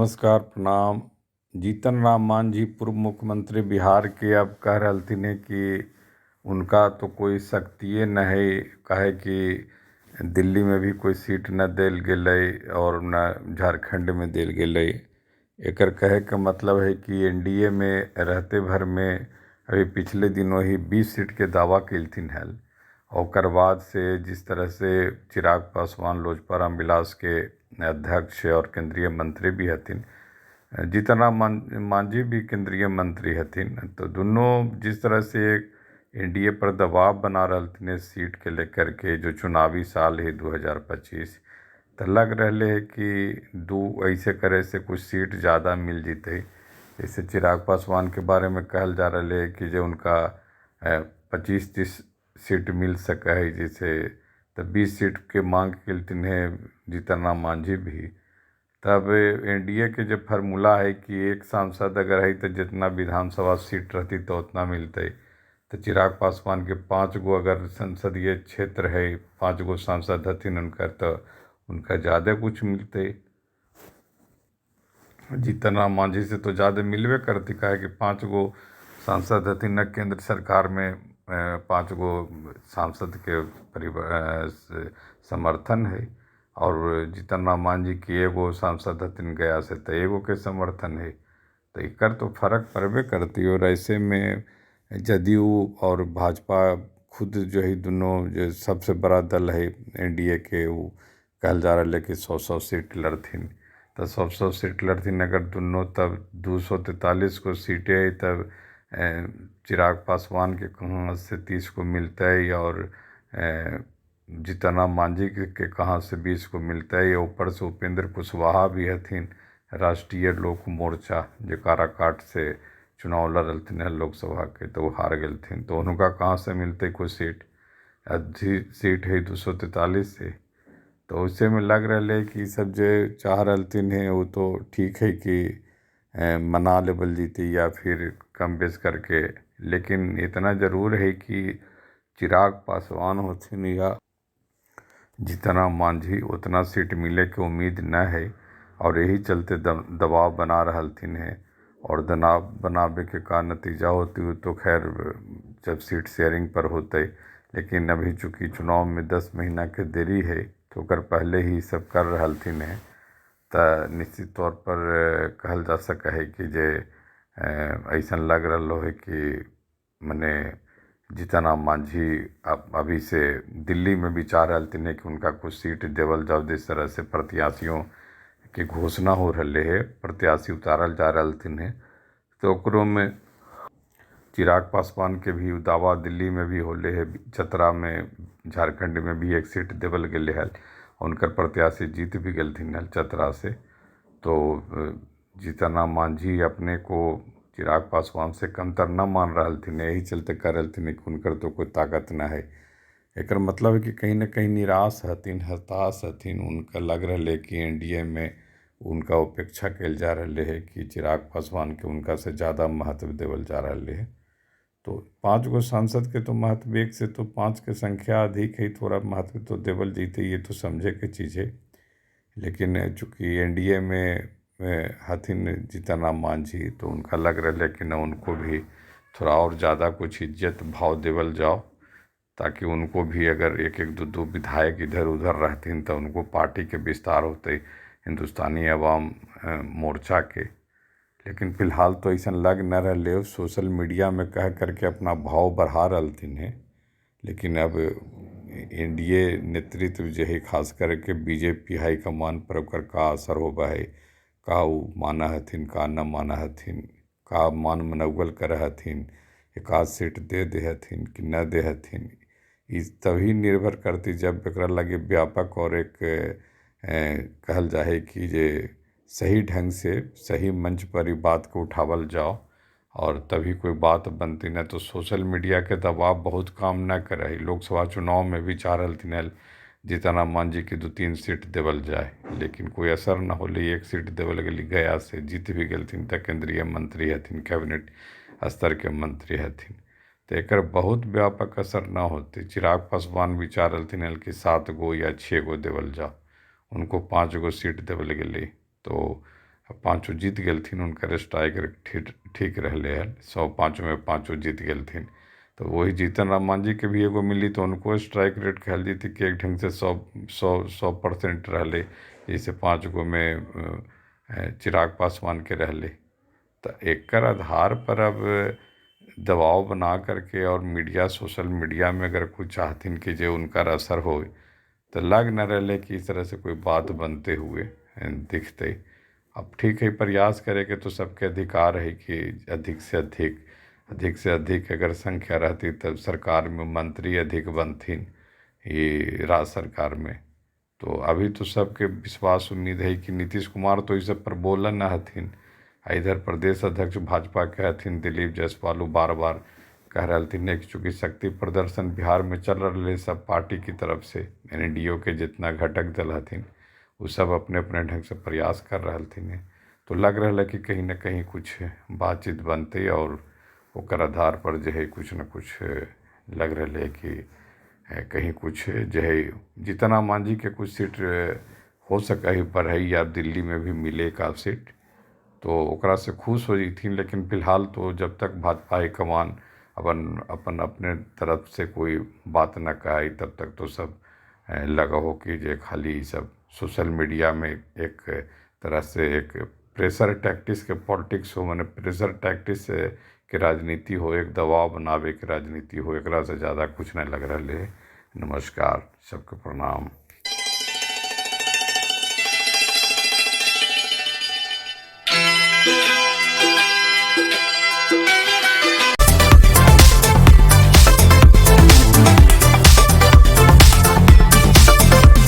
नमस्कार, प्रणाम। जीतन राम मांझी पूर्व मुख्यमंत्री बिहार के अब कह रहलथिन है कि उनका तो कोई शक्तिए न है, काहे कि दिल्ली में भी कोई सीट न देल गेलै और न झारखंड में देल गेलै। एकर कहे के मतलब है कि एनडीए में रहते भर में अभी पिछले दिनों ही 20 सीट के दावा कयलथिन हल। ओकर बाद से जिस तरह से चिराग पासवान लोजपा रामविलास के अध्यक्ष और केंद्रीय मंत्री भी हथिन, जीतन राम मांझी भी केंद्रीय मंत्री हथिन, तो दुनों जिस तरह से एनडीए पर दबाव बना रहलथिन सीट के लेकर के, जो चुनावी साल है 2025, तो लग रहा है कि दू ऐसे करे से कुछ सीट ज़्यादा मिल जतै। जैसे चिराग पासवान के बारे में कहल जा रहा है कि जो उनका 25-30 सीट मिल सकै है, जैसे तो 20 सीट के मांग कयलथिन है जीतन राम मांझी भी। तब एनडीए के जो फार्मूला है कि एक सांसद अगर है तो जितना विधानसभा सीट रहती तो उतना मिलते, तो चिराग पासवान के 5 गो अगर संसदीय क्षेत्र है, 5 गो सांसद हथिन उनका, तो उनका ज़्यादा कुछ मिलते। जीतन राम मांझी से तो ज़्यादा मिलबे करती, काहे कि 5 गो सांसद हथिन न केंद्र सरकार में, 5 गो सांसद के परिवार समर्थन है, और जीतन राम मांझी के एगो सांसद हथिन गया से तो एगो के समर्थन है, तो एकर तो फर्क पड़बे करती। और ऐसे में जदयू और भाजपा खुद जो है दोनों जो सबसे बड़ा दल है एनडीए के, वो कहल जा रहा है कि 100-100 सीट लड़थिन, तो 100-100 सीट लड़थिन अगर दोनों, तब 243 को सीटें है, तब चिराग पासवान के कहाँ से 30 को मिलता है और जीतन राम मांझी के कहाँ से 20 को मिलता है। ऊपर से उपेंद्र कुशवाहा भी हथिन, राष्ट्रीय लोक मोर्चा जो काराकाट से चुनाव लड़लथिन हँ लोकसभा के, तो वो हार गेलथिन, तो उनका कहाँ से मिलते कोई सीट। अधि सीट है 243 से, तो उसे में लग रहा है कि सब जो चाह रहलथिन है वो तो ठीक है कि मना लेवल जीती या फिर कम बेस करके, लेकिन इतना ज़रूर है कि चिराग पासवान होथिन या जीतन राम मांझी, उतना सीट मिले के उम्मीद न है, और यही चलते दबाव बना रहलथिन है। और दबाव बनावे के का नतीजा होती हो तो खैर जब सीट शेयरिंग पर होते, लेकिन अभी चूँकि चुनाव में 10 महीना के देरी है तो ओकर पहले ही सब कर रहलथिन है, तो निश्चित तौर पर कहल जा सकै है कि जे ऐसा लग रहा है कि मने जीतन राम मांझी अब अभी से दिल्ली में विचार रहलथिन है कि उनका कुछ सीट देवल जाओ। जिस तरह से प्रत्याशियों के घोषणा हो रहे है, प्रत्याशी उतारल जा रहलथिन है, तो ओकरो में चिराग पासवान के भी दावा दिल्ली में भी होले है, चतरा में झारखंड में भी एक सीट देवल गेले हल, उनकर प्रत्याशी जीत भी गेलथिन हल चतरा से। तो जीतन राम मांझी अपने को चिराग पासवान से कमतर न मान रहलथिन, यही चलते कह रहलथिन कि उनकर तो कोई ताकत न है। एकर मतलब है कि कहीं ना कहीं निराश हथिन, हताश हथिन, उनका लग रहा है कि एनडीए में उनका उपेक्षा कल जा रहा है, कि चिराग पासवान के उनका से ज़्यादा महत्व देवल जा रहा है। तो 5 गो सांसद के तो महत्व, 1 से तो 5 के संख्या अधिक है, थोड़ा महत्व तो देवल जीते, ये तो समझे के चीज़ है। लेकिन चूँकि एनडीए में हथिन जीतन राम मांझी, तो उनका लग रहा है कि न उनको भी थोड़ा और ज़्यादा कुछ इज्जत भाव देवल जाओ, ताकि उनको भी अगर 1-1 2-2 विधायक इधर उधर रहथिन तो उनको पार्टी के विस्तार होते हिंदुस्तानी अवाम मोर्चा के। लेकिन फिलहाल तो ऐसा लग न रहा, सोशल मीडिया में कह करके अपना भाव बढ़ा रहलथिन है, लेकिन अब एनडीए नेतृत्व जो है खास करके बीजेपी हाईकमान पर ओकर का असर होबा है, का वो माना हथिन का न माना हथिन, का मान मनौवल कर हथिन, एक आध सीट दे दे हथिन कि न दे हथिन, इस तभी निर्भर करती जब एकरा लगे व्यापक और एक कहल जाए कि जे सही ढंग से सही मंच पर ई बात को उठावल जाओ और तभी कोई बात बनती, न तो सोशल मीडिया के दबाव बहुत काम न करे। लोकसभा चुनाव में भी चाह रहलथिन जीतन राम मांझी के 2-3 सीट देवल जाए, लेकिन कोई असर न होले, 1 सीट देवल गेली गया से, जीत भी गेलथिन त केंद्रीय मंत्री हथिन, कैबिनेट स्तर के मंत्री हथिन, तो एकर बहुत व्यापक असर न होते। चिराग पासवान भी चाह रहलथिन कि 7 गो या 6 गो देवल जाओ, उनको 5 गो सीट देवल गेली, तो पाँचों जीत गेलथिन, हुनकर स्ट्राइक रेट ठीक रहलै हँ, 100 पाँचोमे पाँचो जीत गेलथिन। तऽ वही जीतन राम माँझीके भी एगो मिली तऽ हुनको स्ट्राइक रेट कहल जेतै कि एक ढङ्गसँ 100% रहलै। जैसे 5 गोमे चिराग पासवानके रहलै। तऽ एकर आधार पर अब दबाव बना करके और मीडिया, सोशल मीडिया में अगर कुछ चाहथिन कि जे हुनकर असर होय, तऽ लग न रहलै कि इस तरह से कोई बात बनते हुए दिखतै। अब ठीक है, प्रयास करैके तो सबके अधिकार है कि अधिक से अधिक, अधिक से अधिक अगर संख्या रहती तब सरकार में मंत्री अधिक बनथिन ई राज्य सरकार में। तो अभी तो सबके विश्वास उम्मीद है कि नीतीश कुमार तो ई सब पर बोलऽ न हथिन। आ इधर प्रदेश अध्यक्ष भाजपा के हथिन दिलीप जायसवाल, ओ बार बार कह रहलथिन कि चूँकि शक्ति प्रदर्शन बिहार में चल रहा सब पार्टी की तरफ से, एनडीओ के जितना घटक दल हथिन वो सब अपने अपने ढंग से प्रयास कर रहलथिन हेँ। तो लग रहा है कि कहीं ना कहीं कुछ बातचीत बनतै और ओकर आधार पर जे है कुछ न कुछ लग रहा है कि कहीं कुछ जे है जीतन राम मांझी के कुछ सीट हो सकै है बढ़ै या दिल्ली में भी मिले एक आध सीट, तो ओकरा से खुश हो जैथिन। लेकिन फिलहाल तो जब तक भाजपा हाईकमान अपन अपन अपने तरफ से कोई बात न कहै तब तक तो सब लगा हो कि जे खाली सब सोशल मीडिया में एक तरह से एक प्रेशर टैक्टिस के पॉलिटिक्स हो, माने प्रेशर टैक्टिस के राजनीति हो, एक दबाव बनावे के राजनीति हो, एकरा से ज़्यादा कुछ नहीं लग रहा है। नमस्कार, सबके प्रणाम।